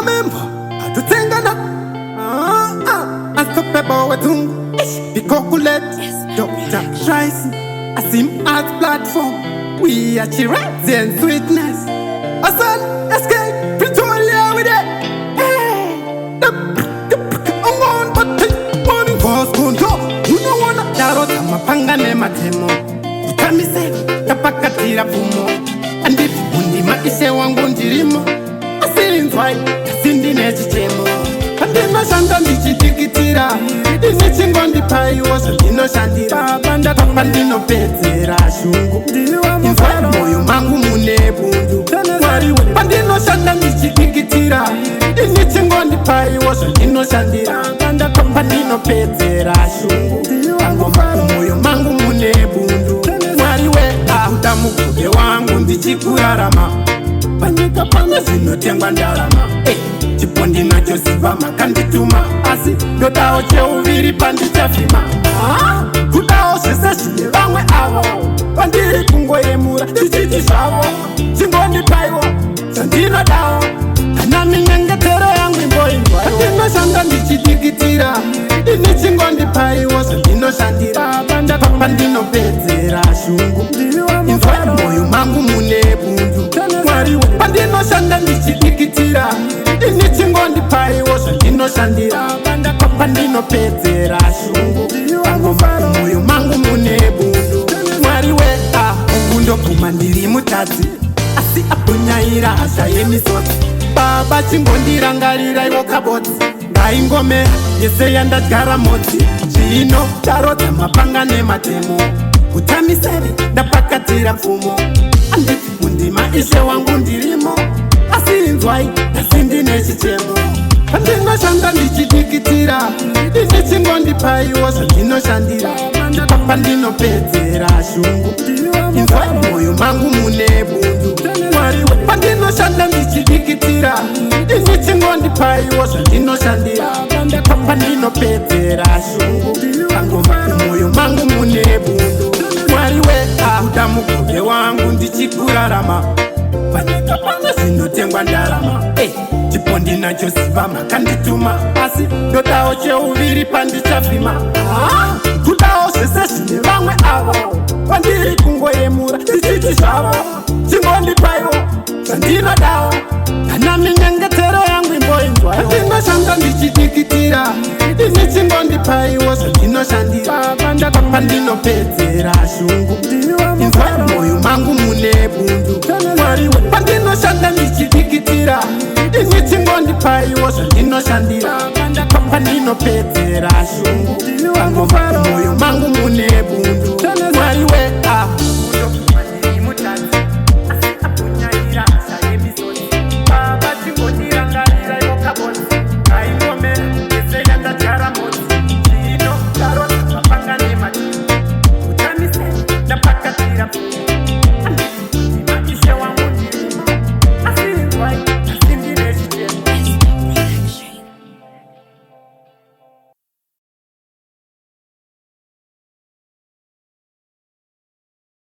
Member, atutsengana. Unstoppable wedzungu. Bikokulet, Dr. Trice, Asim Arts Platform. We are Chiredzi and Sweetness. Asan, SK, Pretoria with it. Hey. Unoona ndarodza mapanga nematemo, kutamiseka ndapakatira pfumo. Anditi mundima ishe wangu ndirimo, asi inzwai, asi ndine chichemo. Pandinoshanda ndichidikitira, ini chingondipaiwo zvandinoshandira. Pandinopedzera shungu, inzwai, mwoyo mangu mune bundu. Mwari we, pandinoshanda ndichidikitira, ini chingondipaiwo zvandinoshandira. Pandinopedzera shungu, mwoyo mangu mune bundu. Mwari we, akuda mugove wangu ndichikurarama. Panyika pane zvinotengwa ndarama. Chipo ndinacho, ziva makandituma, asi ndodawo cheuviri pandichafima. Kudawo zvese zvine vamwe avo vandiri kungoyemura ndichiti zvavo, chingondipaiwo zvandinodawo, kana minyengetero yangu imboinzwa. Pandinoshanda ndichidikitira, ini chingondipaiwo zvandinoshandira. Pandinopedzera shungu, inzwai, mwoyo mangu mune bundu. Mwari we, pandinoshanda ndichidikitira, ini chingondipaiwo zvandinoshandira. Pandinopedzera shungu, mwoyo mangu mune bundu. Mwari we, ukundobvuma ndiri mutadzi, asi apunyaira hasha yemisodzi. Baba, chingondirangariraiwo kabodzi, ngaingomera yese yandadyara modzi. Zvino tarodza mapanga nematemo, kutamiseve ndapakatira pfumo. Anditi mundima ishe wangu ndirimo, asi inzwai, asi ndine chichemo. Pandinoshanda ndichidikitira, ini chingondipaiwo zvandinoshandira. Pandinopedzera shungu, inzwai, mwoyo mangu mune bundu. Mwari we, pandinoshanda ndichidikitira, ini chingondipaiwo zvandinoshandira. Pandinopedzera shungu, mwoyo mangu mune bundu. Mwari we, akuda mugove wangu ndichikurarama. Panyika pane zvinotengwa ndarama. Chipo ndinacho, ziva makandituma, asi ndodawo cheuviri pandichafima. Kudawo zvese zvine vamwe avo vandiri kungoyemura ndichiti zvavo, chingondipaiwo zvandinodawo, kana minyengetero yangu imboinzwa. Pandinoshanda ndichidikitira, ini chingondipaiwo zvandinoshandira. Pandinopedzera shungu, inzwai, mwoyo mangu mune bundu. Mwari we, pandinoshanda ndichidikitira, ini chingondipaiwo zvandinoshandira. Pandinopedzera shungu,